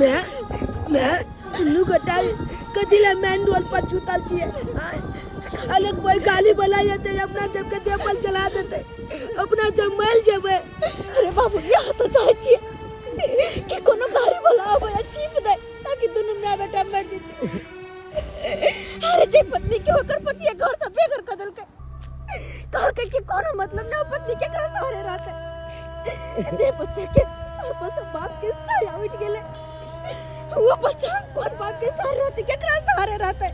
मैं मैं दुनू गोटा कथी ला मेन रोड पर छूतल छियै अरे कोई गाली वाला एतै अपना सबके देह पर चला देतै, अपना सब मरि जेबै। अरे बाबू, इएह तऽ चाहै छियै कि कोनो गाड़ी वाला आबै आ चीप दे ताकि दुनू माय बेटा मरि जेतै। अरे जे पत्नी के ओकर पति घर से बेघर कऽ देलकै, कहलकै कि कोनो मतलब ना पत्नी के एकरा सहारे रहतै। जे बच्चा के सर पर से बाप के साया उठि गेलै, वो बच्चा कोन बाप के सहारे रहतै, केकरा सहारे रहतै?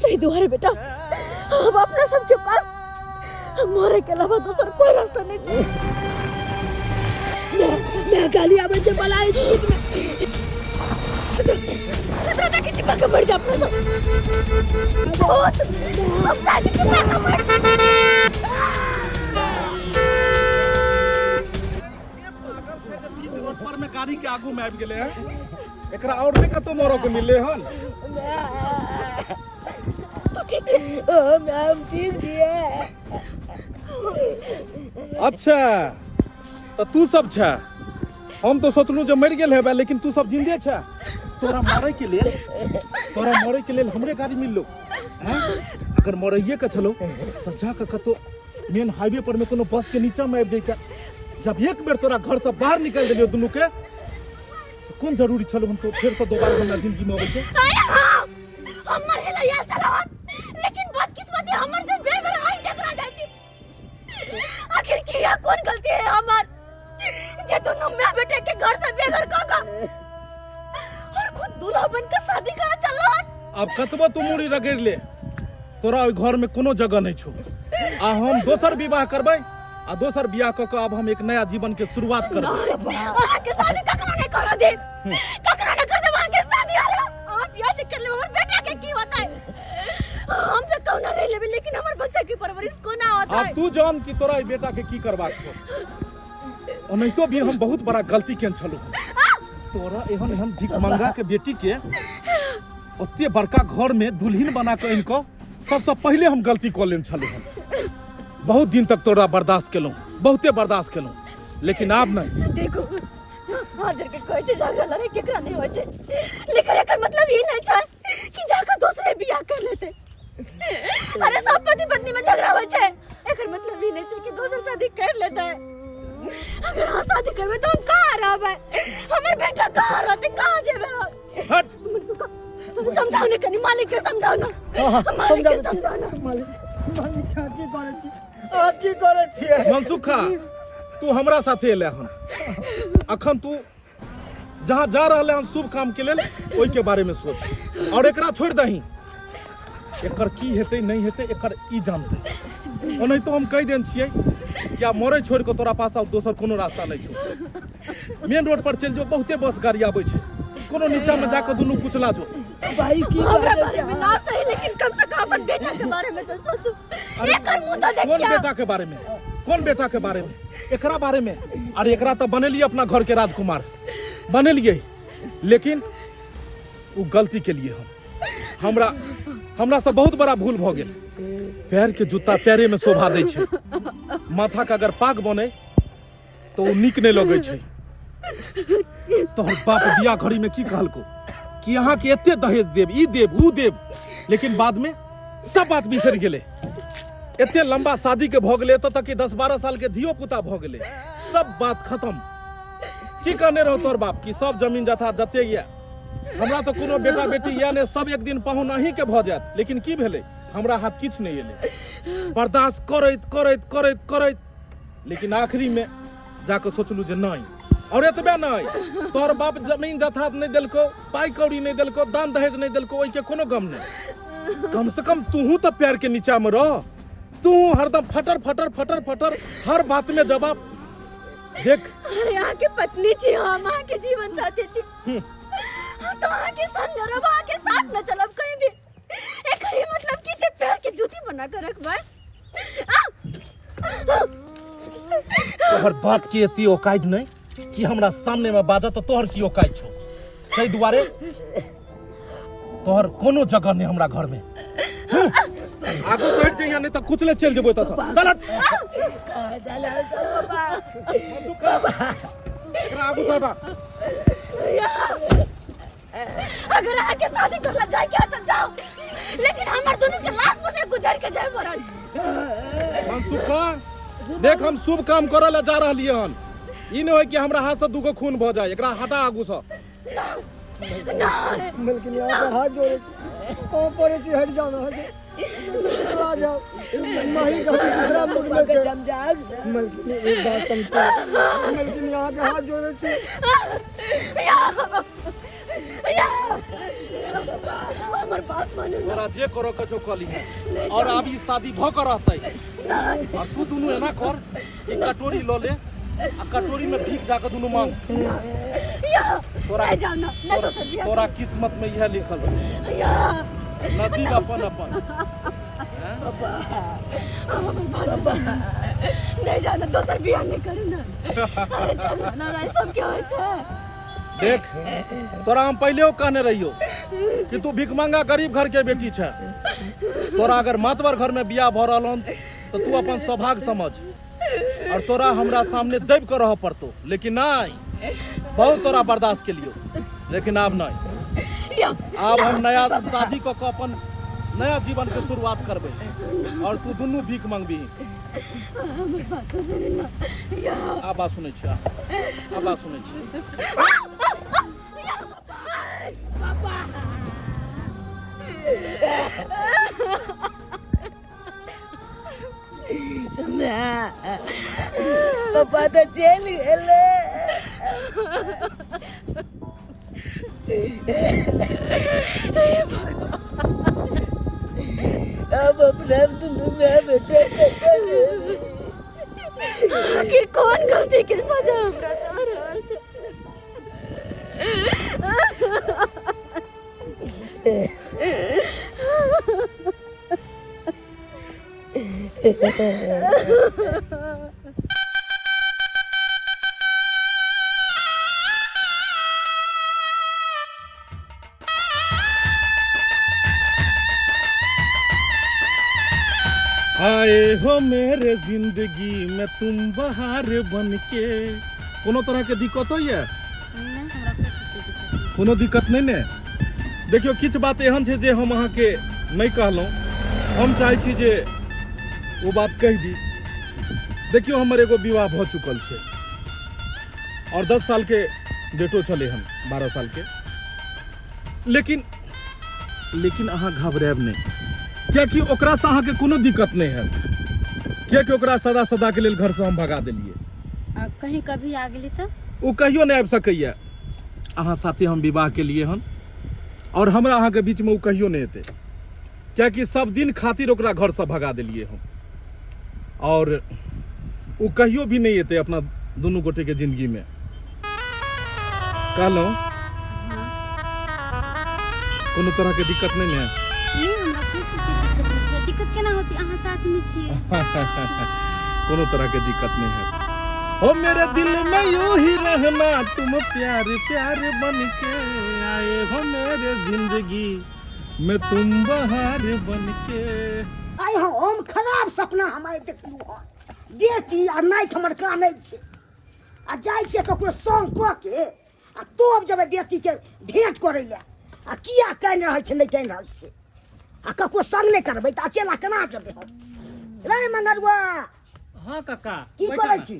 ताहि दुआरे बेटा, अब अपना सबके पास मरे के अलावा दोसर कोई रास्ता नहीं छै। मैं गाली आबै छै बलाय छै। सुधरा ताकि चिपा के मर जा अपना सब। बहुत हम चाहे चिपा के मर। बीच रोड पर में गाड़ी के आगू में आबि गेलै हन, एकरा और नहि कतौ मरऽ के मिललै हन? तू ठीक छै? ओ मैम, ठीक छियै। अच्छा, तऽ तू सब छै। हम तो सोचलहुँ जे मरि गेल हेबै, लेकिन तू सब जिंदे छै। तोरा मारै के लेल, तोरा मरै के लेल हमरे गाड़ी मिललो हैं? अगर मरैये के छलो तऽ जाके कतौ मेन हाईवे पर में कोनो बस के नीचा में आबि जैते। जब एक बेर तोरा घर से बाहर निकालि देलियो दुनू के, तऽ कोन जरूरी छलो हम तो फेर से दोबारा हमरा जिंदगी में अबै के? अरे हाँ, हमर हेला यार चलावत, लेकिन बदकिस्मती हमर जे बेर बेर आई टकरा जाइ छी। आखिर किया, कौन गलती है हमार जे दोनों मां बेटे के घर से बेघर क क और खुद दूल्हा बन के शादी करा चल रहा है? अब कतबो तू मुड़ी रगड़ ले, तोरा ओहि घर में कोनो जगह नहीं छो। आ हम दोसर विवाह करबै, आ दोसर बियाह क के अब हम एक नया जीवन के शुरुआत करबै। अहाँ के शादी कखनो नहीं करो दे, कखनो नहीं कर दे अहाँ के शादी। अरे अहाँ बियाह जे कर ले, हमर बेटा के की होता है? हम तो कौना रह लेबे, लेकिन हमर बच्चा के परवरिश कोना होता अब है? तू जान कि तोरा ई बेटा के की करबाक छौ। ओनाहितो भी हम बहुत बड़ा गलती केने छलहुँ। तोरा एहन एहन भिखमंगा के बेटी के ओते बड़का घर में दुल्हन बना के आनि कऽ सबसँ पहिले हम गलती कऽ लेने छलहुँ हन। बहुत दिन तक तोरा बर्दाश्त केलहुँ, बहुते बर्दाश्त केलहुँ, लेकिन आब नहि। देखो, हाजर के कहै छै झगड़ा लड़ाई केकरा नहीं होइ छै, लेकिन एकर मतलब ई नहीं छै कि जाकर दूसरे बियाह कर लेते। अरे सब पति पत्नी में झगड़ा होइ छै, एकर मतलब ई नहीं छै कि दोसर शादी कर लेते। अगर अहाँ शादी करबै तऽ हम कहाँ रहबै? हमर बेटा कहाँ रहतै? कहाँ जेबै हम? हट। समझाओ ने कनी मालिक के, समझाओ ना मालिक के, समझाओ ना। मालिक, मालिक, अहाँ की करै छी? अहाँ की करै छियै? मनसुखा, तू हमरा साथे एले हन। अखन तू जहाँ जा रहले हन शुभ काम के लेल, ओहि के बारे में सोच और एकरा छोड़ दही। एकर की हेतै नहीं हेतै, एकर ई जानतै। ओनाहितो हम कहि देने छियै कि आब मरै छोड़ के तोरा पास आब दोसर कोनो रास्ता नहीं छौ। मेन रोड पर चलि जो, बहुते बस गाड़ी आबै छै, कोनो नीचा में जाके दुनू कुचला जो। भाई, की हमरा बाजै बारे छै? में ना सही, लेकिन कम से कम अपन बेटा के बारे में तो सोचो। अरे, एकर मुंह तो कोन देखिया। बेटा के बारे में? कोन बेटा के बारे में? एकरा बारे में? अरे एकरा तो बनेलिए अपना घर के राजकुमार बनेलिए, लेकिन वो गलती के लिए हम हमरा हमरा से बहुत बड़ा भूल भ गेल। पैर के जूता पैरे में शोभा दै छै, माथा के अगर पाग बने तो ओ नीक नहीं लगै छै। तोहर बाप बियाह घड़ी में की कहलको कि अहाँ के एते दहेज देब, ई देब, ऊ देब, लेकिन बाद में सब बात बिसरि गेलै। एते लंबा शादी के भऽ गेलै, एतऽ तक कि 10-12 साल के धियो पुता भऽ गेलै, सब बात खत्म। की कहने रहो तोहर बाप कि सब जमीन जथा जते ये, हमरा तऽ कोनो बेटा बेटी या ने, सब एक दिन पाहुन अहीं के भऽ जायत। लेकिन की भेलै? हमरा हाथ किछु नहि एलै। बर्दाश्त करैत करैत करैत करैत, लेकिन आखिरी में जाके सोचलू जे नहीं। और एतबे नहीं, तोहर बाप जमीन जथा नहीं देलको, पाई कौड़ी नहीं देलको, दान दहेज नहीं देलको, ओहि के कोनो गम नहीं। कम से कम तूहू तो पैर के नीचा में रह। तू हरदम फटर फटर फटर फटर हर बात में जवाब देख। अरे अहाँ के पत्नी छी हम, अहाँ के जीवन साथी छी, हम तो अहाँ के संग रहब, अहाँ के साथ न चलब कहीं भी। एकर ई मतलब की जे पैर के जूती बना के रखबै? तोहर बाप के एती औकात नहीं कि हमरा सामने में बाजत, तो तोहर की औकात छौ? ताहि दुआरे तोहर कोनो जगह नहीं हमरा घर में। आगू बैठ जइया, नहीं तो कुचले चल जेबो एतऽ से। चल हट। चल चल बाबा, बाबा। एकरा आगू से हटा। अगर अहाँ के शादी करला जाए के तो जाओ, लेकिन हमर दोनों के लाश पर से गुजर के जाए पड़ल। मनसुखा देख, हम शुभ काम करे ला जा रहलियै हन, ई नहि होय कि हमरा हाथ से दूगो खून भऽ जाय। एकरा हटा आगू से। मलकिनी, अहाँके हाथ जोड़ै छी, पाँव पड़ै छी, हटि जाउ ने, हटि आ जाउ। माही के हम दूसरा मूड में छै। मलकिनी, एक बात समझो मलकिनी, अहाँके हाथ जोड़ै छी। हमर बात मानू। तोरा जे करऽ के छौ कऽ लिहे, और आब ई शादी भऽ के रहतै। आ तू दुनू एना कर, ई कटोरी लऽ ले आ कटोरी में भीख जाके दुनू मांग। तोरा नहीं जाओ ना, नहीं तो सजिया। तोरा किस्मत में इएह लिखल छौ, नसीब अपन अपन। नहीं जाना, दोसर बियाह नहीं करू ना। अरे चलो ना, ना सब के होय छै। देख, तोरा हम पहले कहने रहियो कि तू भिखमंगा गरीब घर के बेटी छै। तोरा अगर मातबर घर में बियाह भऽ रहल हन तो तू अपन सौभाग्य समझ, और तोरा हमरा सामने दबि के रह पड़तो। लेकिन नहीं, बहुत तोरा बर्दाश्त के लियो, लेकिन आब नहीं। आब हम नया शादी कऽ के अपन नया जीवन के शुरुआत करबै, और तू दुनू भीख मंगबी। आब बात सुनै छी, आब बात सुनै छी। पापा तऽ चलि गेलै। अब अपना दुनू माय बेटा कतऽ जेबै? आखिर कौन गलती के सजा हमरा दऽ रहल छै? आए हो मेरे जिंदगी में तुम बहार बन के। कोनो तरह के दिक्कत होइए? नहि, हमरा कोइ चीजके दिक्कत नहि। कोनो दिक्कत नहि ने? देखियौ, किछु बात एहन छै जे हम अहाँके नहि कहलहुँ, हम चाहै छी जे ओ बात कहि दी। देखियौ, हमर एगो विवाह भऽ चुकल छै और 10 साल के बेटो छलै हन, 12 साल के। लेकिन लेकिन अहाँ घबरायब नहि, कियाकि ओकरासँ अहाँके कोनो दिक्कत नहि हैत, कियाकि ओकरा सदा सदा के लेल घरसँ हम भगा देलियै। आ कहीं कभी आ गेली तऽ? ओ कहियो नहि आबि सकैए। अहाँ साथे हम विवाह केलियै हन और हमरा अहाँके बीचमे ओ कहियो नहि एतै, कियाकि सब दिन खातिर ओकरा घरसँ भगा देलियै हम, और ओ कहियो भी नहि एतै अपना दुनू गोटेके जिंदगीमे। कहलहुँ, कोनो तरहके दिक्कत नहि ने? नहि, हमरा कोइ चीजके दिक्कत नहि छै। दिक्कत केना होती, अहाँ साथमे छियै। कोनो तरहके दिक्कत नहीं है। ओ मेरे दिल में यूं ही रहना तुम प्यार प्यार बन के, आए हो मेरे जिंदगी में तुम बहार बन के। आइ हम खराब सपना हम आइ देखलहुँ हन। बेटी आ नाति हमर कानै छै, आ जाइ छियै ककरो संग कऽ के आ तब जेबै बेटीके भेँट करै लए। आ किया कानि रहल छै, नहि कानि रहल छै? आ ककरो संग नहि करबै तऽ अकेला केना जेबै हम? रे मंगरुआ। हाँ काका। की बैठा करै ना। छी?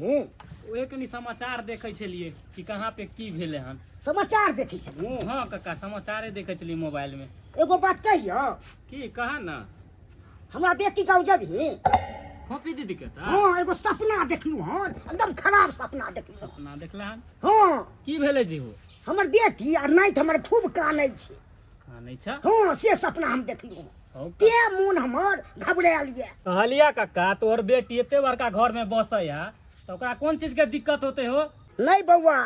ओहे कनी समाचार देखै छलियै कि कहाँ पे की भेलै हन। समाचार देखै छलियै? हाँ काका, समाचारे देखै छलियै मोबाइल में। एगो बात कहियौ? की कहा ना। हमरा बेटी गाँव जेबही? फोपी दीदी के तऽ? हाँ, एगो सपना देखलहुँ हन, एकदम खराब सपना देखलहुँ। सपना देखला हन? हाँ। की भेलै जी हो? हमर बेटी आ नाति हमर खूब कानै छै। कानै छै? हाँ, से सपना हम देखलहुँ। हौ। ते मोन हमर घबरायल यऽ। कहलिया काका, तोहर बेटी एते बड़का घर में बसै है तऽ ओकरा कोन चीज के दिक्कत होते हो? नहीं बौआ,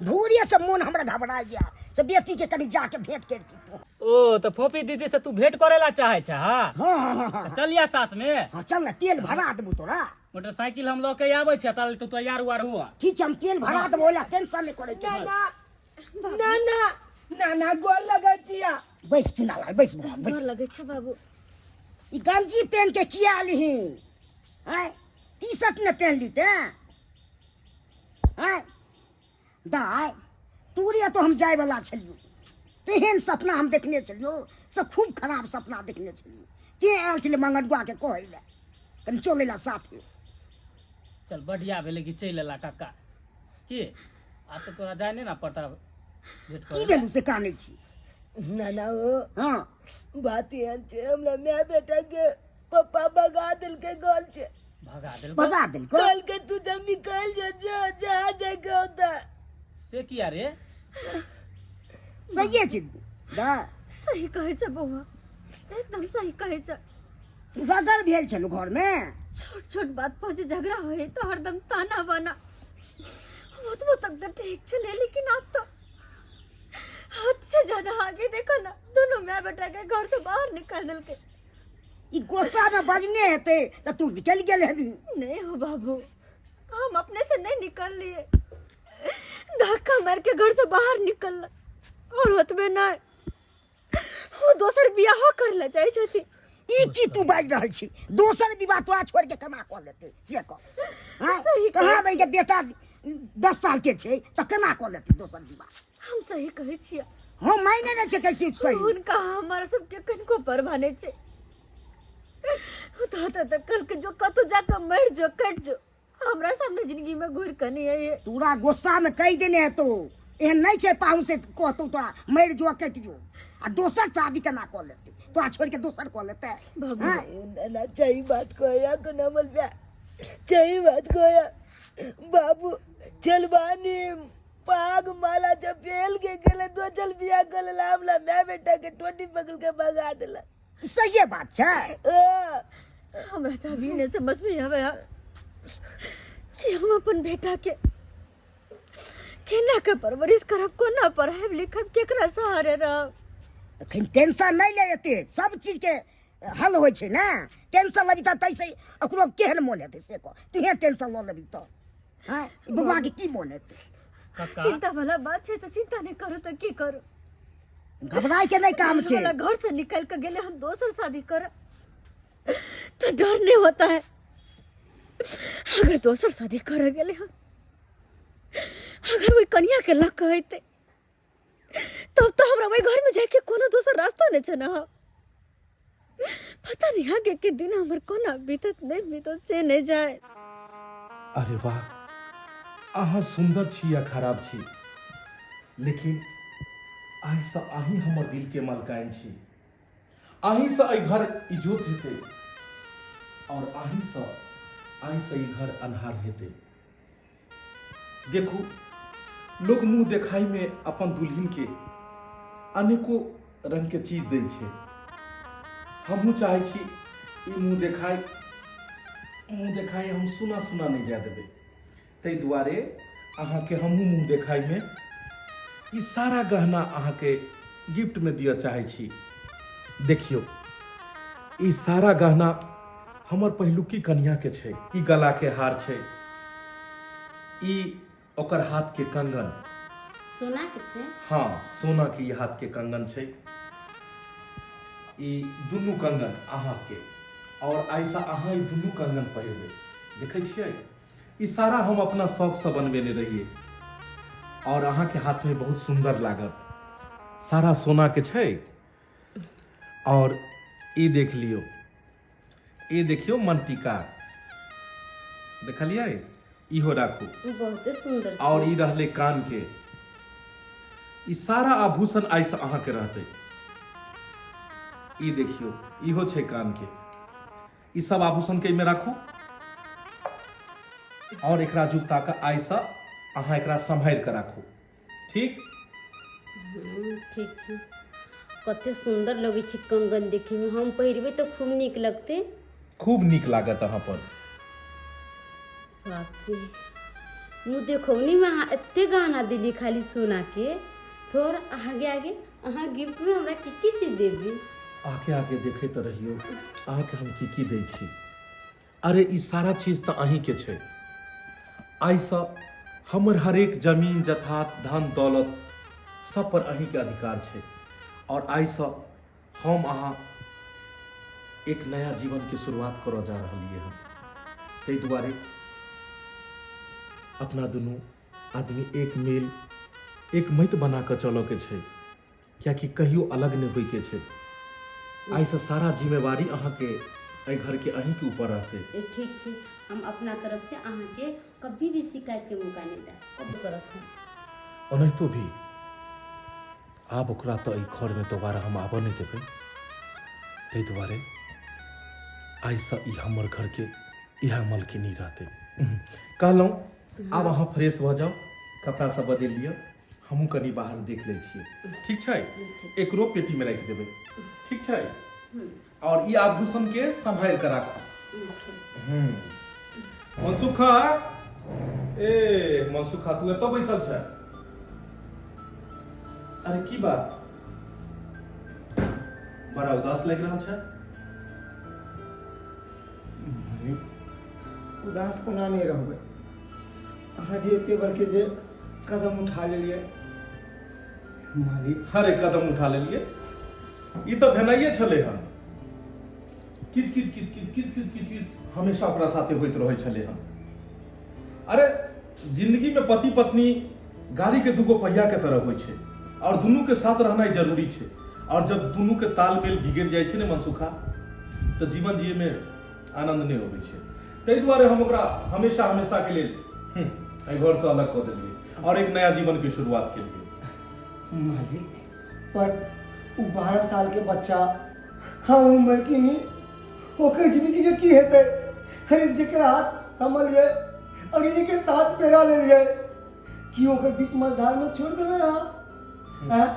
भोरे से मोन हमरा घबराय यऽ, से बेटी के कनी जाके भेंट करती तू। ओ तऽ फोपी दीदी से तू भेंट करे ला चाहे छा? हाँ, हाँ, हाँ, हाँ। तऽ चलिया साथ में। हाँ चल ना, तेल भरा देबू तोरा। मोटरसाइकिल हम लऽ के आबै छियै, ताले तू तैयार उआर हुआ। ठीक छै, हम तेल भरा देबो, ओला टेंशन नहीं करे के। ना ना ना ना ना, गोर लगै छिया। बैस चुनालाल, बैस बौआ, बैस। गोर लगै छै बाबू। ई गंजी पहन के किया आलही? आँय, टी शर्ट ने पहन ली ते? आँय, दाय तोरे तो हम जाय वाला छलियो, तेहन सपना हम देखने छलियो से खूब खराब सपना देखने छलियो, ते आयल छलै मंगनुआ के कहै लए कनि चलै ला साथे। चल बढ़िया भेलै कि चलि एला काका की, आब तऽ तोरा जाय नहि ने पड़ता भेट की करै। भेलू से कानै छी? ना ना ओ हाँ बात एहन छै, हमरा माय बेटा के पप्पा भगा देलकै गल छै। भगा देलको? भगा देलको? कहलकै तू जब निकल जो जो जहाँ जाके होता। से किया रे? सहिए छै दा। सही कहै छै बौआ, एकदम सही कहै छै। रगड़ भेल छलू घरमे? छोट छोट बात पर जे झगड़ा होय तऽ हरदम ताना बाना, ओतबो तक तऽ ठीक छलै, लेकिन आब तऽ हद से ज्यादा आगे देखो ना, दोनों माय बेटा के घर से बाहर निकाल देलकै। ई गोस्सा में बजने हेतै तऽ तू निकलि गेल हेबी। नहीं हो बाबू, हम अपने से नहीं निकल लिए, धक्का मार के घर से बाहर निकल, और ओतबे नहीं वो दोसर बियाहो कर ले चाहे छथि। ई की तू बाजि रहल छी? दोसर विवाह तोरा छोड़ के केना कऽ लेतै से कह? हाँ? सही कहै कहाँ के बेटा 10 साल के छै तऽ केना कऽ लेतै दोसर विवाह? हम सही कहै छियै। हम मायने नहि छै कैसे सही। हुनका हमारा सबके कनिको परवाह नहि छै। तो तो कल के जो कतौ जाके मरि जो कटि जो, हमरा सामने जिंदगी में घुर के नहीं आइए। तोरा गुस्सा में कहि देने हेतौ, एहन नहीं छै पाहुन से कहतौ तोरा मरि जो कटि जो, आ दोसर शादी केना कऽ लेतै तोरा छोड़ के दोसर कऽ लेतै? बाबू। हाँ? ना सही बात कहया को ना बोल, सही बात कहया बाबू। चलबानी पाग माला जब फेल के गेले दो चल बिया कर लेला, हमरा माय बेटा के टोटी पकड़ के भगा देला। सहिए बात छै। हमरा तऽ अभी नहीं समझ में आवे कि हम अपन बेटा के केना के परवरिश करब, कोना पढ़ायब लिखब, केकरा सहारे रहब। एखन टेंशन नहीं ले, एते सब चीज के हल होइ छै ने। टेंशन लेबी तऽ तैसे ओकरो केहन मोन हेतै से कह? तुहे टेंशन लऽ लेबी तऽ हँ बौआ के की मोन हेतै? काका चिंता वाला बात छै तऽ चिंता नहीं करू तऽ की करू? घबराय के नहीं काम छै। वाला घर से निकल के गेले हम दोसर शादी कर तो डर नहीं होता है, अगर दोसर शादी कर गेले हम अगर वही कनिया के लग के होते तब तो हमरा वही घर में जाके कोनो दोसर रास्ता नहीं छै ना। पता नहीं आगे के दिन हमर कोना बीतत नहीं बीतत से नहीं जाए। अरे वाह, अहाँ सुंदर छी या खराब छी, लेकिन आइसँ अहीं हमर दिल के मालकाइन छी। अहींसँ एहि घर इजोत हेतै और अहींसँ आइसँ ई घर अन्हार हेतै। देखू, लोग मुंह देखाई में अपन दुल्हन के अनेको रंग के चीज दै छै। हमहूँ चाहै छी ई मुंह देखाई हम सुना सुना नहीं जाय देबै। ताहि दुआरे अहाँके हमहूँ मुंह देखाई में ई सारा गहना अहाँके गिफ्ट में दिअ चाहै छी। देखियौ, ई सारा गहना हमर पहिलुकी कनिया के छै। ई गला के हार छै, ई ओकर हाथ के कंगन। सोना के छै? हाँ, सोना के ई हाथ के कंगन छै। ई दुनू कंगन अहाँके, और ऐसा अहाँ ई दुनू कंगन पहिरबै। देखै छियै, ई सारा हम अपना शौकसँ बनबेने रहियै और अहाँके हाथमे बहुत सुन्दर लागत। सारा सोना के छै। और ई देख लियौ, ई देखियौ मनटीका, देखलियै? इहो राखू। बहुते सुंदर छै। और ई रहलै कान के। ई सारा आभूषण आइसँ अहाँके रहतै। ई देखियौ, इहो छै कान के। ई सब आभूषण के एहिमे राखू और एकरा जुगता के आइसँ अहाँ एकरा सम्हारि कऽ राखू, ठीक? ठीक छै। कते सुंदर लगै छै कंगन देखे में, हम पहिरबै तऽ खूब नीक लगतै। खूब नीक लागत अहाँ पर। बाप रे, मुँह देखौनी में अहाँ एते गहना देली खाली सोना के। थोड़ आगे आगे अहाँ गिफ्ट में हमरा की की चीज देबी? आगे आगे देखैत रहियौ अहाँके हम की की दै छी। अरे, ई सारा चीज तऽ अहींके छै। आइसँ हमर हरेक जमीन जथा धन दौलत सब पर अहींके अधिकार छै और आइसँ हम अहाँ एक नया जीवन के शुरुआत करऽ जा रहलियै हन। ताहि दुआरे अपना दुनू आदमी एक मेल एक मैत बना कऽ चलऽ के छै कियाकि कहियो अलग नहि होइके छै आइसँ सारा जिम्मेवारी अहाँके एहि घरके अहीँके ऊपर रहतै ए, ठीक छै हम अपना तरफ से अहाँके कभी भी शिकायत के मौका नहीं देब कबो के रखब ओनाहितो भी आब ओकरा तऽ एहि घरमे दोबारा हम आबऽ नहि देबै ताहि दुआरे आइसँ ई हमर घरके इएह मलकिनी रहतै कहलहुँ आब अहाँ फ्रेश भऽ जाउ कपड़ा सब बदलि लिअ हमहूँ कनि बाहर देख लै छियै ठीक छै एकरो पेटीमे राखि देबै ठीक छै आओर ई आभूषणके सम्हारि कऽ राखू मनसुखा ए मनसुखा तू एतऽ बैसल छै अरे की बात बड़ा उदास लागि रहल छै उदास कोना नहि रहबै अहाँ जे एते बड़के जे कदम उठा लेलियै मालिक अरे कदम उठा लेलियै ई तऽ भेनाइए छलै हन किच किच किच किच किच किच किच किच हमेशा ओकरा साथे होइत रहै छलै हन अरे जिंदगी में पति पत्नी गाड़ी के दूगो पहिया के तरह होइ छै और दुनू के साथ रहनाइ जरूरी छै और जब दुनू के तालमेल बिगड़ जाइ छै ने मनसुखा तऽ जीवन जिए में आनंद नहि अबै छै ताहि दुआरे हम ओकरा हमेशा हमेशा के लेल एहि घरसँ अलग कऽ देलियै और एक नया जीवन के शुरुआत केलियै मालिक पर ओ 12 साल के बच्चा हाँ ओ मलकिनी ओकर जिंदगी के की हेतै अरे जेकरा हाथ थमलियै अग्नि के साथ फेरा लेलियै की ओकर बीच मझधार में छोड़ देबै अहाँ हैं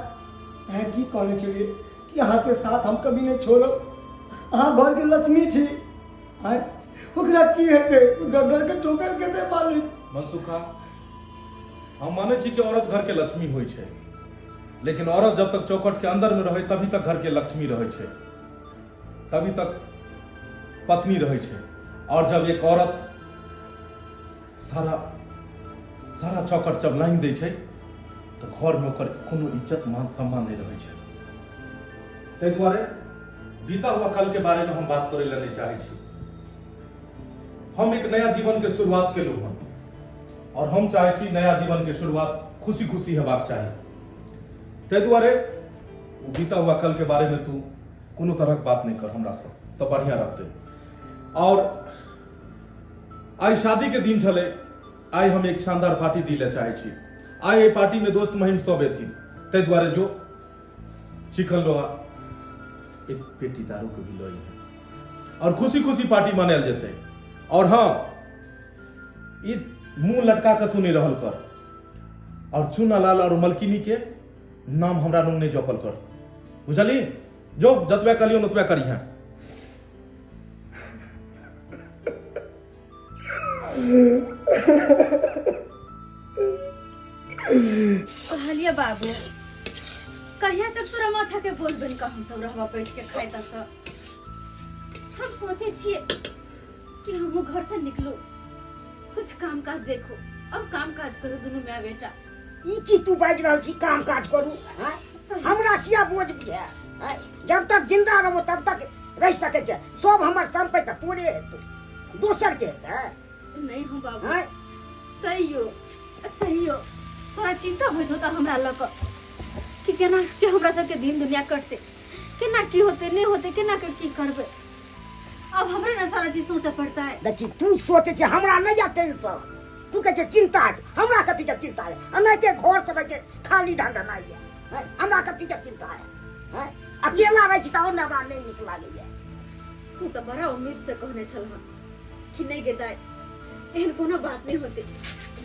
हैं की कहने छलियै कि अहाँके साथ हम कभी नहीं छोड़ब अहाँ घर के लक्ष्मी छी आँय ओकरा की हेतै ओ डर डर के ठोकर खेतै मालिक मनसुखा हम मानै छी कि औरत घर के लक्ष्मी होइ छै लेकिन औरत जब तक चौखट के अंदर में रहै तभी तक घर के लक्ष्मी रहै छै तभी तक पत्नी रहै छै और जब एक औरत सारा सारा चौखट जब लांघि दै छै तऽ घरमे ओकर कोनो इज्जत मान सम्मान नहि रहै छै ताहि दुआरे बीता हुआ कल के बारे में हम बात करै लए नहि चाहै छी हम एक नया जीवन के शुरुआत केलहुँ हन और हम चाहै छी नया जीवन के शुरुआत खुशी खुशी हेबाक चाही ताहि दुआरे ओ बीता हुआ कल के बारे में तू कोनो तरहक बात नहि कर हमरासँ तऽ बढ़िआँ रहतै आओर आइ शादी के दिन छलै आइ हम एक शानदार पार्टी दी लए चाहै छी आइ एहि पार्टी में दोस्त महिम सब एथिन ताहि दुआरे जो चिकन लोहा एक पेटी दारू के भी लई है और खुशी खुशी पार्टी मनायल जेतै और हाँ ई मुंह लटका के तू नहीं रहल कर और चूना लाल और मलकिनी के नाम हमरा लग नहीं जपल कर बुझली जो जतबे कलियो ओतबे करिहें कहलिए बाबू कहिया तक तोरा माथा के बोझ बन कऽ हम सब रहबा बैठ के खाइ तक हम सोचे छियै कि हमहूँ घर से निकलू कुछ काम काज देखो अब काम काज करू दुनू माय बेटा ई की तू बाजि रहल छी काम काज करू आँय? हमरा किया बोझ बुझाय आँय? जब तक जिंदा रहबो तब तक रहि सकै छै सब हमर संपत्ति तऽ तोरे हेतौ दोसर के हेतै नहीं हम बाबू आँय? तैयो तैयो तोरा चिंता होइत होता हमरा लऽ कऽ कि केना के हमरा सबके दिन दुनिया कटतै केना की होतै नहीं होतै केना के की करबै अब हमरे ना सारा चीज सोचे पड़ता है देखी तू सोचे छै हमरा नहीं या टेंशन तू कहै छै चिंता है हमरा कथी के चिंता है एनाहिते घर सब के खाली ढंढनाइ है हैं? हमरा कथी के चिंता है हैं? अकेला रहै छी तऽ आओर ने हमरा नहि नीक लागैया तू तो बड़ा उम्मीद से कहने छल हँ कि नहीं गे दाई एहन कोनो बात नहीं होते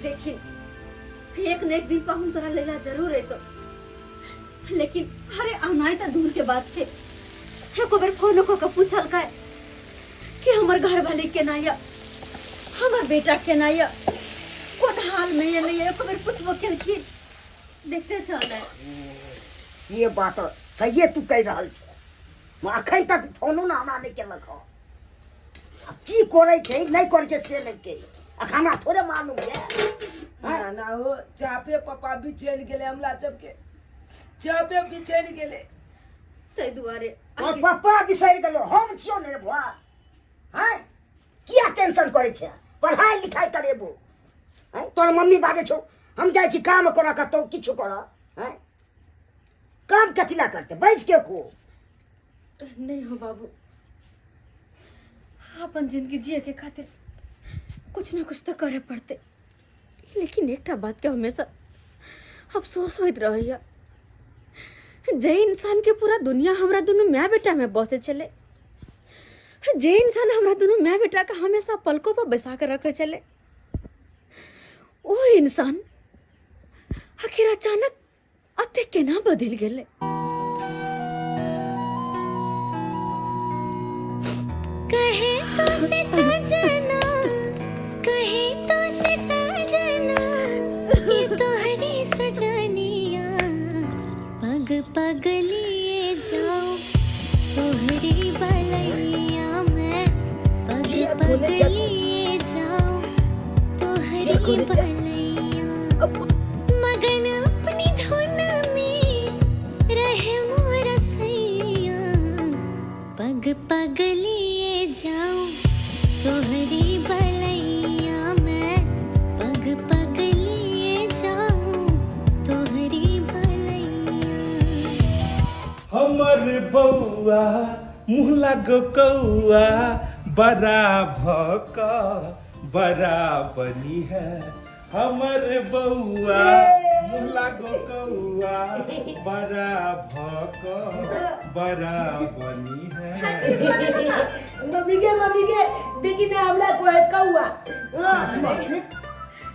देखिन एक न एक दिन पाहुन तोरा लेला जरूर अयतो लेकिन अरे आनाइ तऽ दूर के बात छै एको बेर फोनो कऽ के पूछलकै कि हमर घर वाली केना यऽ हमर बेटा केना यऽ कोन हाल में यऽ नहीं यऽ एको बेर पूछबो केलखिन देखते छह ने से बात सहिए तू कहि रहल छै अखन तक फोनो ने हमरा नहि केलक हँ आब की करै छै नहि करै छै से नहि कहि अखन हमरा थोड़े मालूम यऽ ना ना हो चापे पप्पा बिछैन गेलै हमरा सबके चापे बिछैन गेलै ताहि दुआरे तोहर पप्पा बिसरि गेलो हम छियौ ने रे बौआ हैं किया टेंशन करै छै पढ़ाइ लिखाइ करेबो हैं तोहर मम्मी बाजै छौ हम जाइ छी काम करऽ कतहु किछु करऽ आँय काम कथी लए करतै बैस के खो नहीं हो बाबू अपन जिंदगी जिए के खातिर कुछ ना कुछ तो करे पड़ते लेकिन एकटा बात के हमेशा अफसोस होइत रहैया जे इंसान के पूरा दुनिया हमरा दुनू माय बेटा में बसे छलै जे इंसान हमरा दुनू माय बेटा के हमेशा पलकों पर बैसा के रखे छलै ओ इंसान आखिर अचानक अते केना बदलि गेलै कहे तो से सजना कहे तो से सजना ये तो हरी सजनिया पग पग लिए जाओ तोहरी बलैया मैं पग पग लिए जाओ तोहरी बलैया मगन अपनी धुन में रहे मोरा सैया पग पग लिए जाऊं तोहरी बलैया मैं पग पग लिए जाऊं तोहरी बलैया हमर बौआ मुँह लागो कौआ बड़ा भक बड़ा बनी है हमर बौआ मुँह लागो कौआ बड़ा भक बड़ा बनी है मम्मी के मम्मी के देखी ना हमला को है कौआ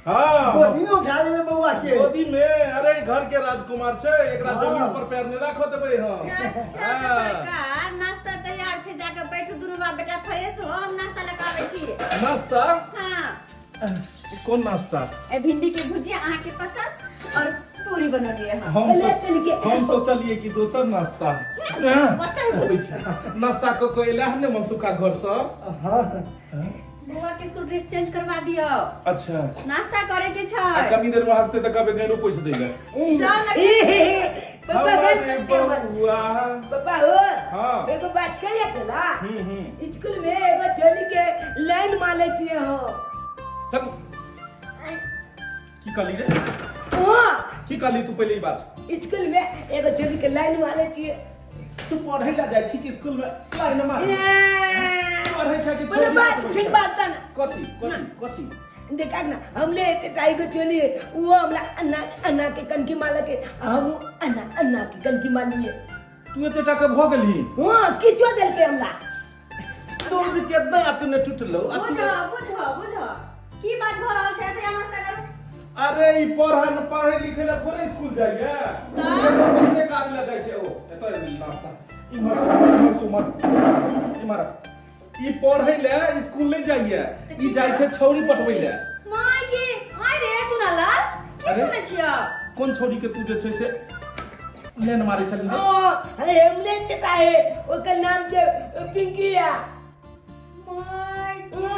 हाँ गोदी में उठा लेने बउआ के गोदी में अरे घर के राजकुमार छै एकरा जमीन पर पैर नहीं राखो देबै हम अच्छा तऽ सरकार नाश्ता तैयार छै जाके बैठू दुनू बाप बेटा फ्रेश हो हम नाश्ता लगाबै छी नाश्ता हाँ कोन नाश्ता ए भिंडी के भुजिया अहाँ के पसंद और पूरी बनौलिए हम हम ले सोच चल के। हम सोचलिए कि दोसर नाश्ता बच्चा होइ छै। नाश्ता कऽ के एला हन ने मनसुखा घर से हाँ बौआ के स्कूल ड्रेस चेंज करवा दियो अच्छा नाश्ता करे के आ छै कनी देर में हकते तऽ कहबै गैरो पोछि दै लए जाओ ना पापा हमर गए बौआ पापा हो हाँ। एगो बात कहिया चला हम्म हम्म स्कूल में एगो चोली के लाइन मारे छिए हम चल की कहली रे हाँ की कहली तू पहिले ई बात स्कूल में एगो चोली के लाइन मारे छिए तू पढ़े ला जाइ छी कि स्कूल में लाइन मार पढ़े छै कि बोले छोड़ी बात पढ़ै ठीक छै? बात था ना कथी कथी कथी देखा ना हमले एते टाई को चोली है वो हमला अन्ना अन्ना के कनकी माला के हम अन्ना अन्ना के कनकी मालिए तू एते टाका भऽ गेलही हाँ किचो देल के हमला दूध के दांत ने टूटलो आ तू- बुझो बुझो बुझो की बात भऽ रहल छै एते नाश्ता करू अरे ई पढ़न पढ़े लिखे ला थोड़े स्कूल जाइए एतऽ किसने काज ला जाइ छै ओ एतऽ मिल नाश्ता इम्हर से उम्हर, इम्हर से उम्हर इम्हर ई पढ़े ले स्कूल नहीं जाइए ई जाइ छै छौरी पटबै ले माय के आय रे सुनला की अरे? सुनै छियै कोन छौरी के तू जे छै से लेन मारै छली रे? हाँ हमले चटा है ओकर नाम छै पिंकिया माय के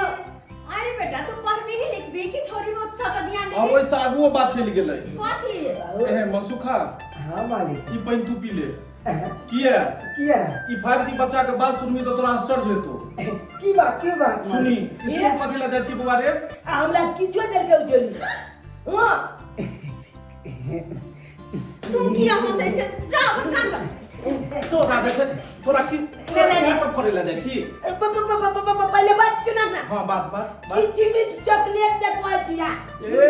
अरे बेटा तू पढ़बी ही लिखबी कि छोरी में सबका ध्यान आ देबी ओहिसँ आगुओ बात चलि गेलै कथी ए मनसुखा हाँ मालिक ई पानि तू पी ले किया किया ई 5G बच्चा के बात सुनबी तऽ तोरा आश्चर्य हेतौ की बात की बात सुनी स्कूल कथी लए जाइ छी बौआ रे आ हमरा किछो देलकै उ चोली हाँ तू किया हंसै छै जा अपन काम कर तोरा जे छै तोरा की तोरा इएह सब करै लए जाइ छी पहिले बात सुना ना हाँ बात बात बात किचमिच चॉकलेट देखबै छिया ए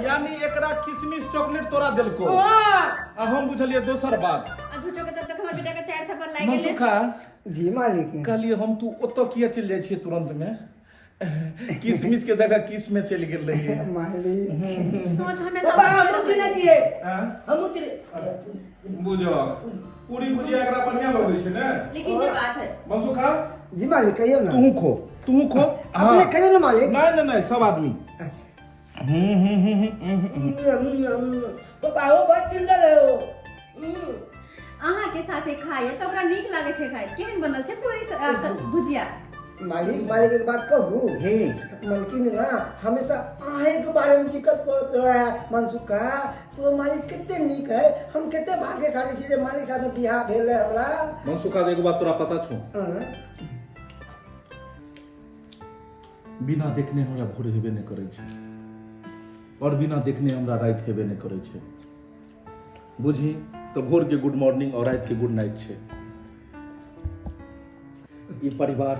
यानी एकरा किशमिश चॉकलेट तोरा देलको हाँ आ हम बुझलियै दोसर बात आ झूठो के तब तक हमर बेटा के चार थप्पड़ लागि गेलै मनसुखा जी मालिक कहलियै हम तू ओतऽ किया चलि जाइ छियै तुरंत में किशमिश के जगह किस में चलि गेल रहियै मालिक सोच हमेशा पापा हमहूँ चुनै छियै आँ? हमहूँ चुनै बुझो पूरी भुजिया एकरा बढ़िया लगै छै ने लेकिन जे बात है मनसुखा जी मालिक कहियो ना तू खो तू खो अपने कहियो ना मालिक नहीं नहीं नहीं सब आदमी अच्छा हम्म हम्म हम्म हम्म, हम्म पापा हो बहुत सुंदर है हो अहाँ के साथे खाइए तऽ ओकरा नीक लागै छै खाइ केहन बनल छै पूरी भुजिया मालिक मालिक एक बात कहू मलकिन ना हमेशा आहे के बारे में जिक्र करत रहे है मनसुखा तो मालिक कितने नीक है हम कितने भाग्यशाली छी जे मालिक साथे बियाह भेल है हमरा मनसुखा एगो बात तोरा पता छौ हाँ। बिना देखने हमरा भोर हेबे नहि करै छै आओर बिना देखने हमरा राति हेबे नहि करै छै। बुझी तऽ भोरके गुड मॉर्निंग आओर रातिके गुड नाइट छै। ई परिवार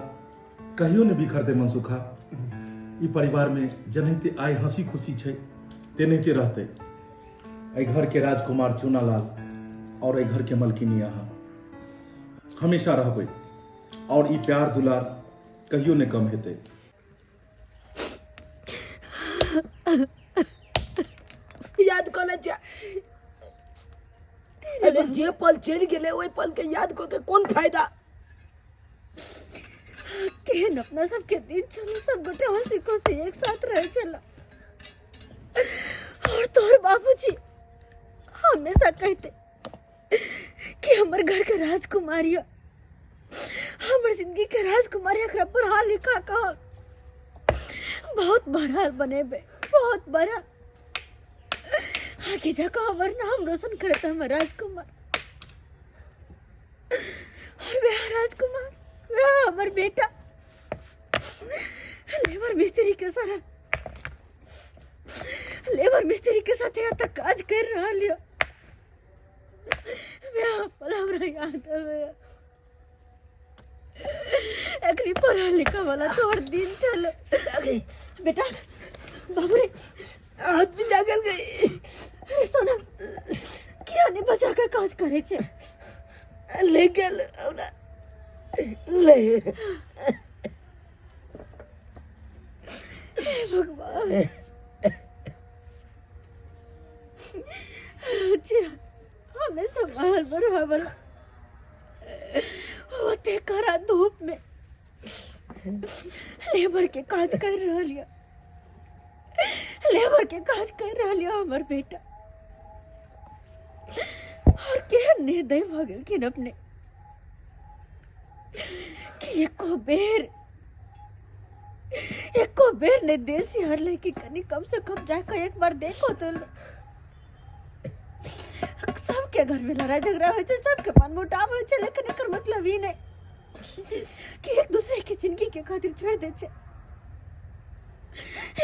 कहियो नहि बिखरतै मनसुखा। ई परिवारमे जेनाहिते आइ हँसी खुशी छै तेनाहिते रहतै। एहि घरके राजकुमार चूनालाल आओर एहि घरके मलकिनी अहाँ हमेशा रहबै आओर ई प्यार दुलार कहियो नहि कम हेतै। याद कऽ ले जा। अरे जे पल चलि गेलै ओहि पल के याद कऽ के कोन फायदा? केहन अपना सबके दिन छल, सब गोटे हंसी खुशी एक साथ रहे छल। और तोहर बाबूजी हमेशा कहते कि हमर घर के राजकुमारी है, हमर जिंदगी के राजकुमारी, एकरा पढ़ा लिखा कऽ बहुत बड़ा बनेबे, बहुत बड़ा, आगे जाकर हमर नाम रोशन करत हमर राजकुमार। और वह राजकुमार, वह हमर बेटा लेबर मिस्त्री के सारा लेबर मिस्त्री के साथ यहाँ तक काज कर रहा लियो। वह पल हमरा याद आवे, एकरी पढ़ा लिखा वाला तोहर दिन चल। बेटा बाबू रे, हाथ भी जागल गई। अरे सोना, किया नहीं बचा के काज करे छे? ले गेल हमरा ले। हे भगवान, जी हमें संभाल बरहा होते करा धूप में लेबर के काज कर रहल या, लेबर के काज कर रहल या हमर बेटा। और केहन निर्दय भऽ गेलखिन अपने कि एको बेर, एको बेर ने देसी हर लेके कनी कम से कम जाकर एक बार देखो तो। सबके घर में लड़ाई झगड़ा होइ छै, सबके मन मुटाव होइ छै, लेकिन एकर मतलब ई नहि कि एक दूसरे के जिंदगी के खातिर छोड़ दे छै,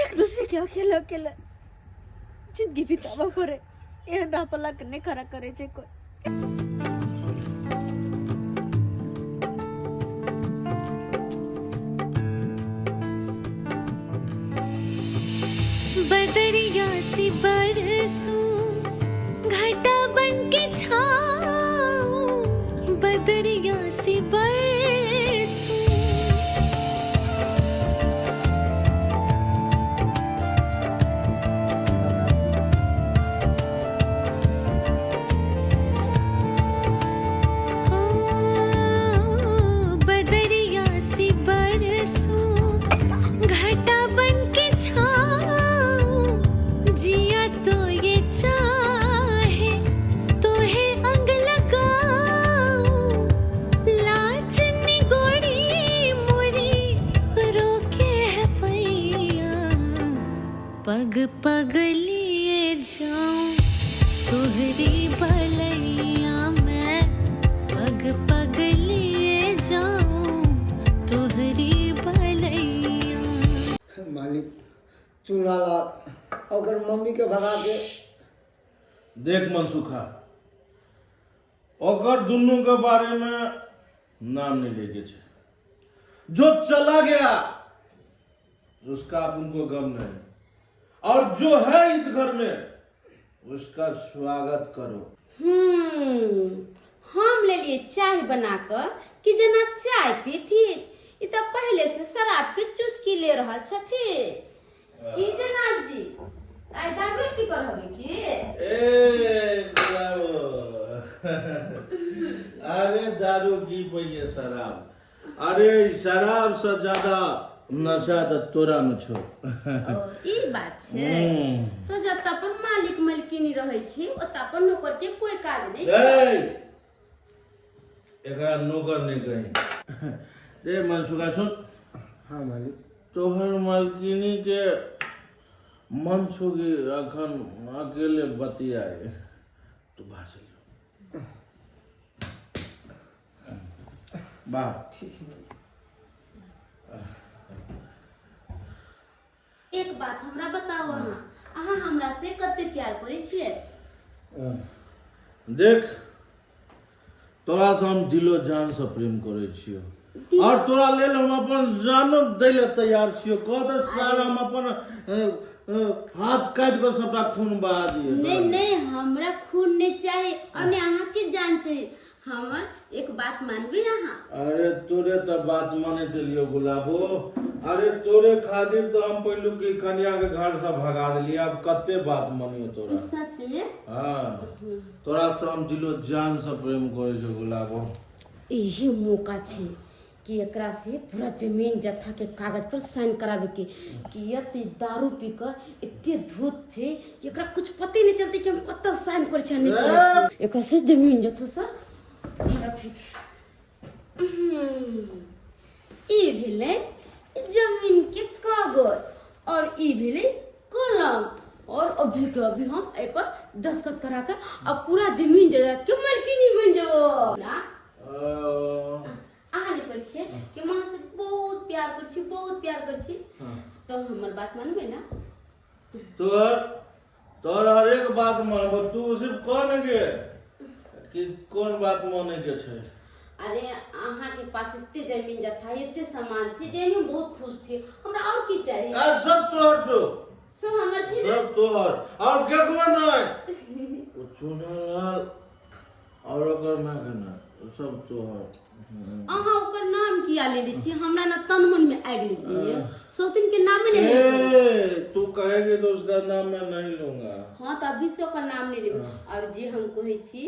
एक दूसरे के अकेले अकेले जिंदगी बिताबऽ पड़े। एहन राह पर लग नहि खड़ा करे छै कोई। बदरिया सी बरसूं, घटा बन के छाऊं, बदरिया सी बरसूं। हो बदरिया सी बरसूं, घटा बन के छाऊं, जिया तो ये चाहे तो है अंग लगाऊं, लाज निगोड़ी मोरी रोके है पैया, पग पग लिए जाऊं तोहरी बलैया मैं, पग पग लिए जाऊं तोहरी बलैया। मालिक, चूनालाल ओकर मम्मी के भगा के देख मनसुखा, ओकर दुनू के बारे में नाम नहीं लेके छे। जो चला गया उसका अब उनको गम नहीं, और जो है इस घर में उसका स्वागत करो। हम लेलिए चाय बना कऽ कि जनाब चाय पीथी, ई तऽ पहले से शराब के चुस्की ले रहल छथि। की जनाब जी, आइ दारू पी कर हबे की? ए गुलाबो, अरे दारू की पहिले शराब, अरे ई शराब से ज्यादा नशा तऽ तोरा में छौ। ओ, ई बात छै। तो जब अपन मालिक मलकिनी रहै छी ओतऽ अपन नौकर के कोई काज नहि छै। ए, एकरा नौकर नहि कही। ए मनसुखा सुन। हाँ मालिक। तोहर मालकिनी के मन छौ कि अखन अकेले बतियाए, तू बाहर चल जो। बाहर। ठीक है। एक बात हमरा बताओ अहाँ, अहाँ हमरा से कते प्यार करै छियै? देख, तोरा से हम दिलो जान से प्रेम करै छियो और तोरा लेल हम अपन जानो दै ले तैयार छियो। कह दे सार, हम अपन हाथ काटि कऽ सबटा खून बहा दिए। नहीं नहीं, हमरा खून नहीं चाही और नहीं अहाँ के जान चाही। हमर एक बात मानबे अहाँ? अरे तोरे तो बात माने दिलियो गुलाबो। अरे तोरे खातिर तो हम पहलू की कन्या के घर से भगा दिलिए, अब कते बात मानियो तोरा? सच में? हाँ, तोरा से हम दिलो जान से प्रेम करे छो गुलाबो। यही मौका छे कि एकरा से पूरा जमीन जथा के कागज पर साइन करावे के, कि एते दारू पी के एते धूत छे कि एकरा कुछ पते नहीं चलते कि हम कत साइन करे छे नहीं करे छे। एकरा से जमीन जथा से हमरा फिर ई भेलै जमीन के कागज और ई भेलै कलम, और अभी के अभी हम एहि पर दस्तखत करा के आ पूरा जमीन जायदाद के मालकिनी बन जेबो ना। अहाँ लिखै छियै कि हम अहाँ से बहुत प्यार करै छी, बहुत प्यार करै छी, तो हमर बात मानबै ना? तोहर तोहर हरेक बात मानबो, तू सिर्फ कह ने गे कि कोन बात माने के छै। अरे अहाँ के पास एते जमीन जथा, एते सामान छै, जाहिमे हम बहुत खुश छी, हमरा और की चाही? आ सब तोहर छौ। सब हमर छै ने? सब तोहर और केकरो नहि। ओ चुनल और ओकर माय के नहि, ओ सब तोहर। अहाँ ओकर नाम किया लेले छी? हमरा ना तन मन में आगि लग जाइए, सौतिन के नामे नहीं लेबै। ए, तू कहेगी तो उसका नाम मैं नहीं लूंगा। हाँ, तो अभी से ओकर नाम नहीं लेबै। और जे हम कहै छी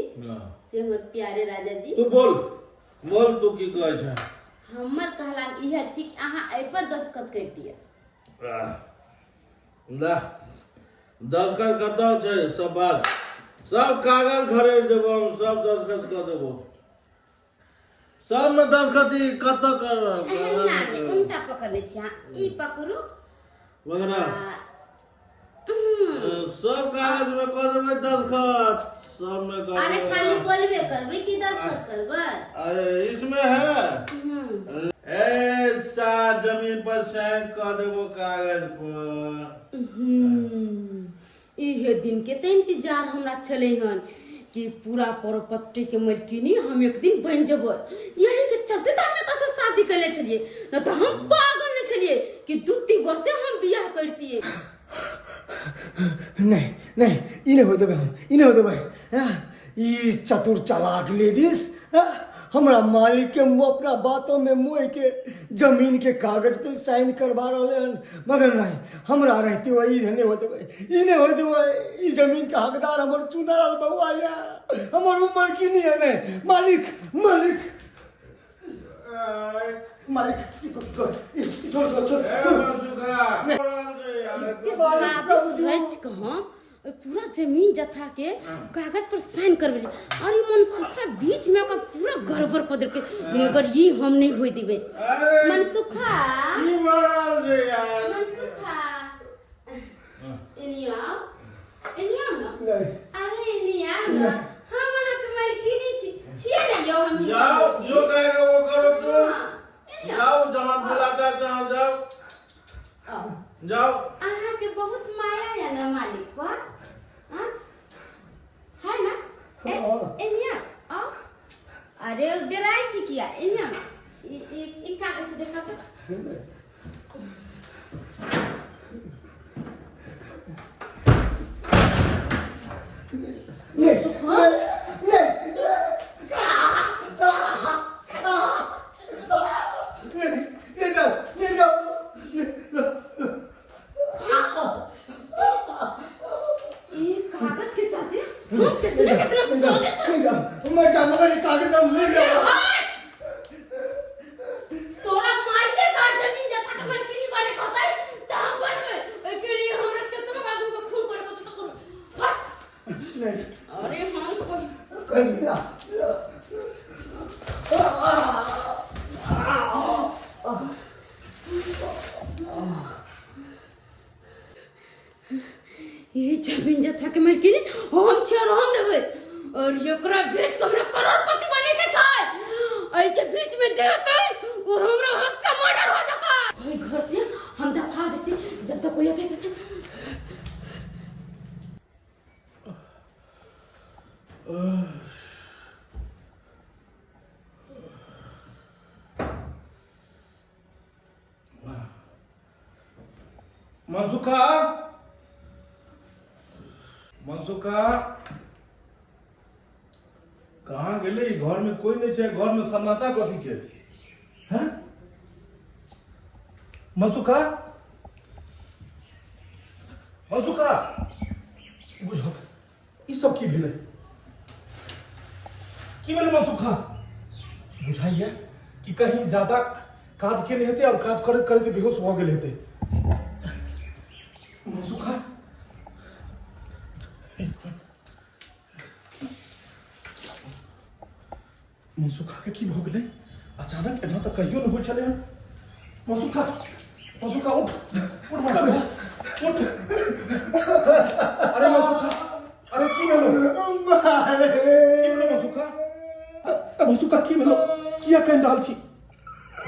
से हमर प्यारे राजा जी। तू बोल बोल, तू की कहै छै? हमर कहला इएह छी कि अहाँ एहि पर दस्तखत करि दिअ। दा दस्तखत कतऽ छै? सब बात सब कागज घरे देबो हम, सब दस्तखत कऽ देबो, सबमे दस्तखत ई कतऽ कर एहन ना नहि, उनटा पकड़ने छी अहाँ, ई पकड़ू वगैरह सब कागज में कऽ देबै दस्तखत, सब में कऽ अरे देबै। खाली बोलबे करबै कि दस्तखत करबै? अरे इसमें है ऐसा जमीन पर साइन कऽ देबो कागज पर। इहे दिन के तऽ इंतजार हमरा छलै हन कि पूरा प्रॉपर्टी के मालकिनी हम एक दिन बनि जेबै। यही के चलते तऽ हम एतऽ से शादी कयले छलियै, न तऽ हम पागल नहि छलियै कि 2-3 वर्ष से हम बियाह करतियै। नहीं नहीं, ई नहीं हो देबै हम, ई नहीं हो देबै। ई चतुर चालाक लेडीज हमरा मालिक के अपना बातों में मोह के जमीन के कागज पे साइन करवा रहे हन, मगर नहीं, हमरा रहते हुए ई नहीं हो देबै, ई नहीं हो देबै। ई जमीन के हकदार हमर चुनाल बउआ या हमर उमर की नहीं है। नहीं मालिक, मालिक, मालिक, छोड़ छोड़ छोड़। सादिश रचि कऽ हम ओहि पूरा जमीन जथा के कागज पर साइन करबेली और ई मनसुखा बीच में ओकर पूरा गड़बड़ कऽ देलकै, मगर ई हम नहीं होय देबै। मनसुखा, की भऽ रहल छै यार? मनसुखा, एनी आउ, एनी आउ ना। नहीं। अरे एनी आउ ना, हम अहाँके मालकिनी छी, छियै ने यौ? हम हिनकर जाओ, मालकिनी। जो कहेगा वो करो तुम। हाँ, एनी आउ। जाओ, जहाँ बुलाता है तहाँ जाओ, जाओ। अहाँके बहुत माया है ना मालिक पर? हाँ? है ना? एनिया आओ। अरे डराइ छी किया? एनिया, ई ई ई कागज देखा तो। नहीं नहीं नहीं, नहीं जाओ, नहीं जाओ। ई कागज के चलते हम कितने कितने सोचे से नहीं जाओ, मर जा, मगर ये कागज हम ले जाओ। तोरा मारिए का जमीन जथा के मालकिनी बने के होतै त हम बनबै, ओइ के लिए हमरा केतनो आदमी के खून करे के होतै त करू। हट। नहीं। अरे हम कोई कहीं ना। ये जमीन जथा के मालकिनी हम छी और हम रहबै, और एकरा बेच के हमरा करोड़पति बने के छै। एहि के बीच में जे होतै वो हमरा हाथ से मर्डर हो जेतै। ओहि घर से हम दफा हो जैसे जब तक कोई अतै तब। मनसुखा, मनसुखा कहाँ गेलै? ई घर में कोई नहीं छै, घर में सन्नाटा कथी के हैं? मनसुखा, मनसुखा, बुझो ई सब की भेलै? की भेलै मनसुखा? बुझाइया कि कहीं ज्यादा काज केने हेतै और काज करैत करैत बेहोश भऽ गेल हेतै। मनसुखा, मनसुखा के की भऽ गेलै अचानक? एना तऽ कहियो नहि होइ छलै हन। मनसुखा, मनसुखा, उठ उठ, मनसुखा उठ। अरे मनसुखा, अरे की भेलो? की भेलो मनसुखा? मनसुखा, की भेलो? किया कानि रहल छी?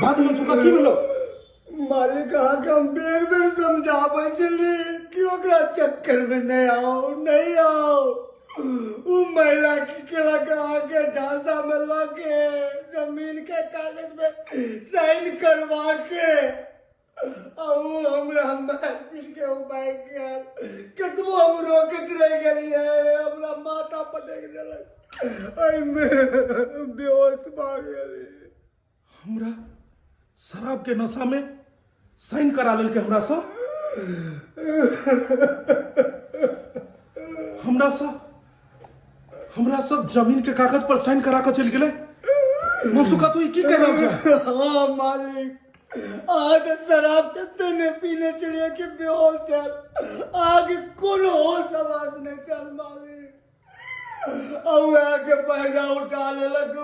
बात मनसुखा, की भेलो? मालिक, अहाँके हम बेर बेर समझाबै छली कि ओकरा चक्कर में नहीं आओ, नहीं आओ। उ महिला की केलक, अहाँके झांसा में लऽ के जमीन के कागज में साइन करवा के आ उ हमरा मारि पीट के उ भागि गेल। कतबो हम रोकैत रहि गेलियै, हमरा माथा पटकि देलक, एहिमे बेहोश भऽ गेली। हमरा शराब के नशा में साइन करा लेलकै हमरा से, हमरा सब जमीन के कागज पर साइन करा के चलि गेलै। मनसुखा, तू ई की कह रहल छै? हाँ मालिक, अहाँके शराब तते ने पीने छलियै कि बेहोश छल, अहाँके कोनो होश आवाज नहि छल मालिक। आ वएह के फायदा उठा लेलक उ।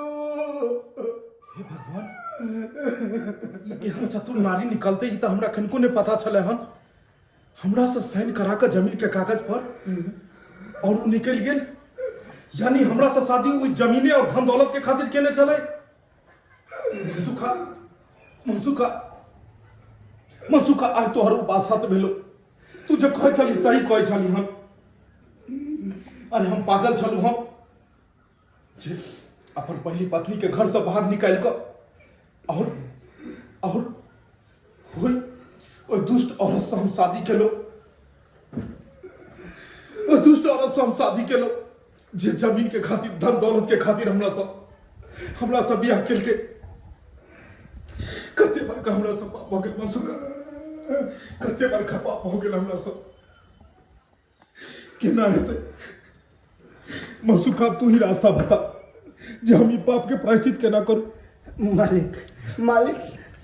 हे भगवान, ई एहन चतुर नारी निकलते ई तऽ हमरा कनिको नहि पता छलै हन। हमरा से साइन करा कऽ जमीन के कागज पर और उ निकलि गेल, यानी हमरा से शादी ओहि जमीने और धन दौलत के खातिर केने छलै। मनसुखा, मनसुखा, मनसुखा, आइ तोहर उ बात सत्य भेलो। तू जे कहै छली सही कहै छली हम। अरे हम पागल छलू हम जे अपन पहली पत्नी के घर से बाहर निकालि कऽ और ओहि ओहि दुष्ट औरत से हम शादी केलहुँ, ओहि दुष्ट औरत से हम शादी केलहुँ जे जमीन के खातिर, धन दौलत के खातिर हमरा सब बियाह केलकै। कते बड़का हमरा सब पाप भऽ गेल मनसुखा, कते बड़का पाप भऽ गेल हमरा सब। केना हेतै मनसुखा? तू ही रास्ता बता जे हम ई पाप के प्रायश्चित केना करू। मालिक, मालिक,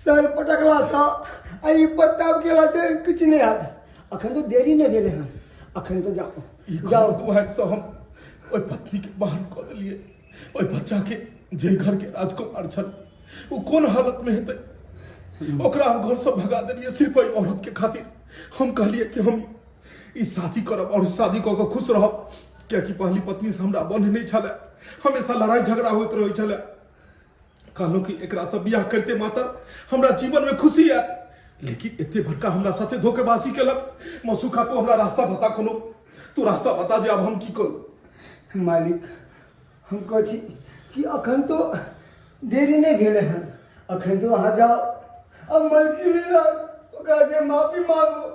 सर पटकला सँ आ ई प्रस्ताव केला से किछु नहि हैत। अखन तो देरी नहि भेलै हन, अखन तो जाओ। ई जाओ। घर दुआरि से हम ओहि पत्नी के बाहर कऽ देलियै। ओहि बच्चा के जे घर के राजकुमार छल ओ कोन हालत में हेतै? ओकरा हम घर से भगा देलियै सिर्फ ओहि औरत के खातिर। हम कहलियै कि हम ई शादी करब और शादी कऽ के खुश रहब, कियाकि पहली पत्नी से हमरा बन्ह नहि छलै, हमेशा लड़ाई झगड़ा होइत रहै छलै। कहलहुँ कि एकरा से बियाह करते मातर हमरा जीवन में खुशी आयत, लेकिन एते बड़का हमरा साथे धोखेबाजी केलक। मसुखा, तू हमरा रास्ता बता कोनो, तू रास्ता बता जे आब हम की करू। मालिक, हम कहै छी कि अखन तो देरी नहि भेलै हन, अखन तो अहाँ जाओ आ मलकी ओकरा जे माफी मांगू,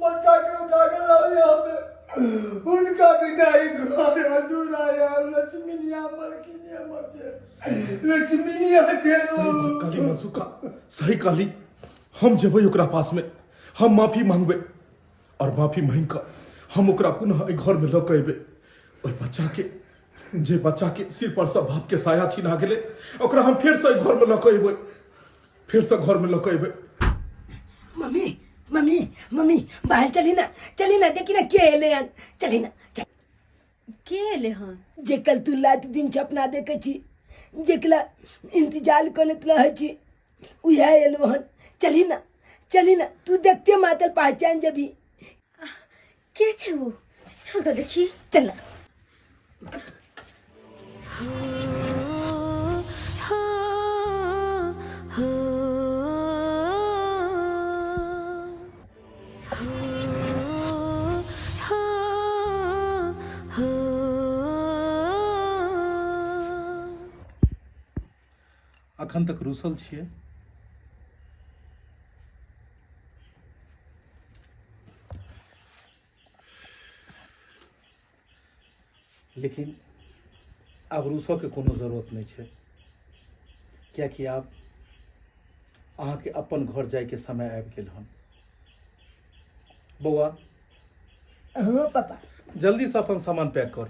बच्चा के उठा के लाओ यहाँ पे। उनका बिना ही घर अधूरा है। लक्ष्मीनिया मलकिनिया मर लक्ष्मीनिया। सही बात कहली मनसुखा, सही कहली। हम जेबै ओकरा पास में, हम माफी मांगबै और माफी मांगि कऽ हम ओकरा पुनः एहि घर में लऽ कऽ अयबै। ओहि बच्चा के, जे बच्चा के सिर पर से बाप के साया छिना गेलै, ओकरा हम फेरसँ एहि घर में लऽ कऽ अयबै, फेरसँ घर में लऽ कऽ अयबै। मम्मी, मम्मी, मम्मी, बाहर चली ना, चली ना, देखी ना के एले हन, चली ना, चल। के एले हन? जे कल तू रात दिन सपना देखे छी, जेकरा इंतजार करत रहे छी, उहे एलो हन। चली ना, चली ना, तू देखते मात्र पहचान जबी। के छै वो? चल तो देखी। चल ना। अखन तक रुसल छियै? लेकिन आब रूसऽके कोनो जरूरत नहि छै, किएकि आब अहाँके अपन घर जाइके समय आबि गेल हन। बौआ। हाँ पापा। जल्दीसँ अपन सामान पैक कर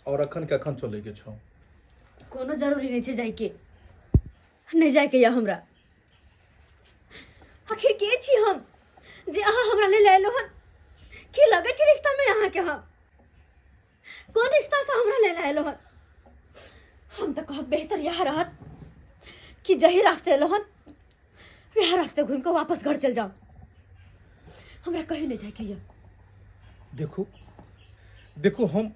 और अखन के अखन चलैके छौ। कोनो जरूरी नहीं छै जाइके, नहीं जाइके या हमरा। आखिर के छी हम जे अहाँ हमरा लेल एलो हन? की लगै छै रिश्ता में अहाँ के? हम कोन रिश्ता से हमरा लेल एलो हन? हम तो कहब बेहतर यह रहत कि जही रास्ते एलो हन वएह रास्ते घूम के वापस घर चल जाओ। हमरा कहीं नहीं जाइके या। देखो देखो, हम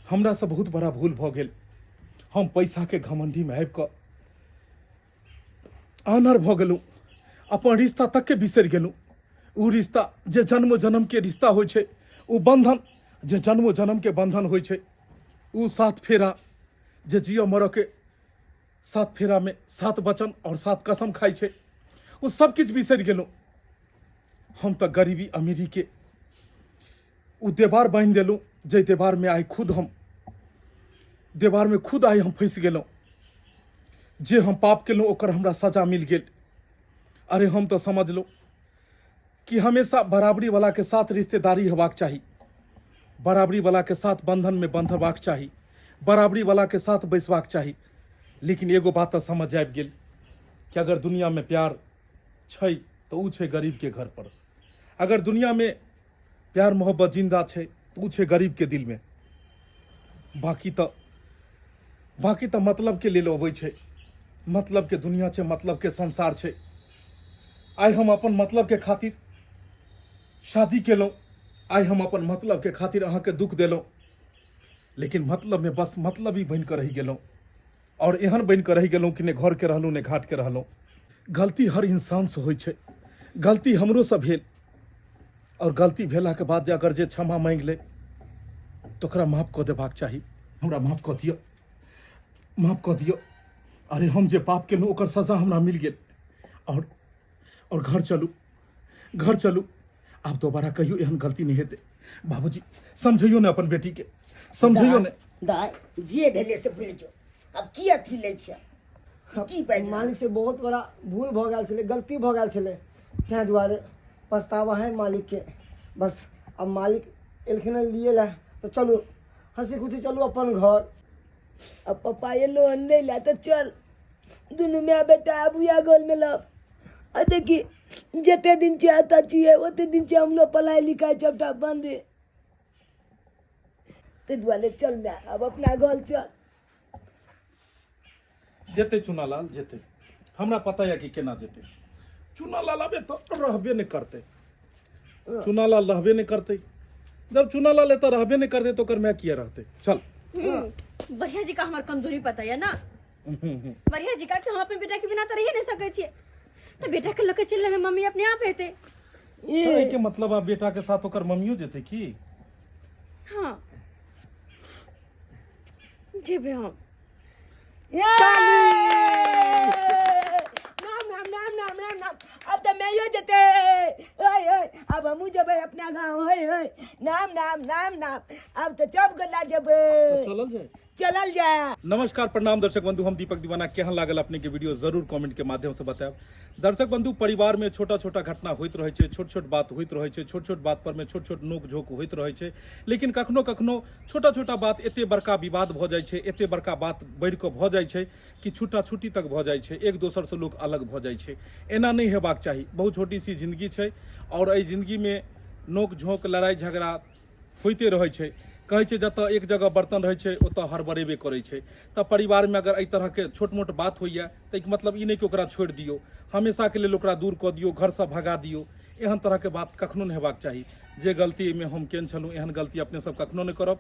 हमरा से बहुत बड़ा भूल भ गेल। हम पैसा के घमंडी में आबि कऽ आनर भऽ गेलहुँ, अपन रिश्ता तक के बिसरि गेलहुँ। ओ रिश्ता जे जन्मो जन्म के रिश्ता होइ छै, ओ बंधन जे जन्मो जन्म के बंधन होइ छै, ओ सात फेरा जे जियऽ मरऽ के सात फेरा में सात वचन और सात कसम खाइ छै, ओ सब किछु बिसरि गेलहुँ। हम तऽ गरीबी अमीरी के ओ देवार बान्हि देलहुँ, जाहि देवार में आइ खुद हम देवार में खुद आइ हम फँसि गेलहुँ। जे हम पाप केलहुँ ओकर हमरा सजा मिल गेल। अरे हम तऽ समझलहुँ कि हमेशा बराबरी वाला के साथ रिश्तेदारी हेबाक चाही, बराबरी वाला के साथ बंधन में बंधबाक चाही, बराबरी वाला के साथ बैसबाक चाही। लेकिन एगो बात तऽ समझ आबि गेल कि अगर दुनिया में प्यार छै तऽ उ छै गरीब के घर पर, अगर दुनिया में प्यार मोहब्बत जिंदा छै तऽ उ छै गरीब के दिल में। बाकी तऽ मतलब के लेल अबै छै, मतलब के दुनिया छै, मतलब के संसार छै। आइ हम अपन मतलब के खातिर शादी केलहुँ, आइ हम अपन मतलब के खातिर अहाँके दुख देलहुँ, लेकिन मतलब में बस मतलब ही बनि कऽ रहि गेलहुँ और एहन बनि कऽ रहि गेलहुँ कि ने घर के रहलहुँ ने घाट के रहलहुँ। गलती हर इंसानसँ होइ छै, गलती हमरोसँ भेल और गलती भेलाके बाद जे अगर जे क्षमा मांगि ले तऽ ओकरा माफ कऽ देबाक चाही। हमरा माफ कऽ दिअ, माफ कऽ दिअ। अरे हम जे पाप केलहुँ ओकर सजा हमरा मिल गेल और घर चलू, घर चलू। आब दोबारा कहियो एहन गलती नहि हेतै। बाबूजी समझैयो ने अपन बेटी के, समझैयो ने। दाय जे भेलै से भूलि जो, आब की अथी लै छै की बाजि मालिक से बहुत बड़ा भूल भऽ गेल छलै, गलती भऽ गेल छलै, ताहि दुआरे पछतावा है मालिक के। बस अब मालिक एलखिन हँ लिए लए तऽ चलू हंसी खुशी चलू अपन घर। अब पप्पा ये लोन ले ला तो चल दुनू माय बेटा आबू या गोल में लब। आ देखी जते दिन चाहता छियै ओते दिन छै हम लोग पढ़ाई लिखाई सबटा बंद है, ताहि दुआरे चल माय अब अपना घर चल। जेतै चुनालाल जेतै, हमरा पता यऽ कि केना जेतै। चुनालाल आब एतऽ रहबे नहि करतै, चुनालाल रहबे नहि करतै। जब चुनालाल एतऽ रहबे नहि करतै तऽ ओकर माय किया रहतै? चल। बढ़िया जी का हमार कमजोरी पता है ना, बढ़िया जी का कि हम अपन बेटा के बिना तो रहिए नहीं सकै छियै, तो बेटा के लके चलने में मम्मी अपने आप हेतै। तऽ एहिके मतलब आब बेटा के साथ ओकर मम्मियो जेतै की? हाँ जेबै हम। नाम नाम नाम नाम नाम नाम अब तो मैं यो जते ओए ओए अब हमू जबे अपना गांव ओए ओए नाम नाम नाम नाम अब तो चौप गल्ला जबे चलल जाए, चलल जाए। नमस्कार प्रणाम दर्शक बंधु, हम दीपक दीवाना। केहन लागल अपने के वीडियो जरूर कमेंट के माध्यम से बतायब। दर्शक बंधु, परिवार में छोटा छोटा घटना होइत रहै छै, छोट छोट बात होइत रहै छै, छोट छोट बात पर में छोट छोट नोक झोंक होइत रहै छै, लेकिन कखनो कखनो छोटा छोटा बात एते बड़का विवाद भऽ जाइ छै, एते बड़का बात बढ़ि कऽ भऽ जाइ छै कि छुट्टा छुट्टी तक भऽ जाइ छै, एक दोसर से लोक अलग भऽ जाइ छै। एना नहि हेबाक चाही। बहुत छोटी सी जिंदगी छै और एहि जिंदगी में नोक झोंक लड़ाई झगड़ा होइते रहै छै। कहै छै जतऽ एक जगह बर्तन रहै छै ओतऽ हड़बड़ेबे करै छै। तऽ परिवारमे अगर एहि तरहके छोट मोट बात होइए तऽ एहिके मतलब ई नहि कि ओकरा छोड़ि दियौ, हमेशाके लेल ओकरा दूर कऽ दियौ, घरसँ भगा दियौ। एहन तरहके बात कखनो नहि हेबाक चाही। जे गलती एहिमे हम केने छलहुँ एहन गलती अपने सब कखनो नहि करब।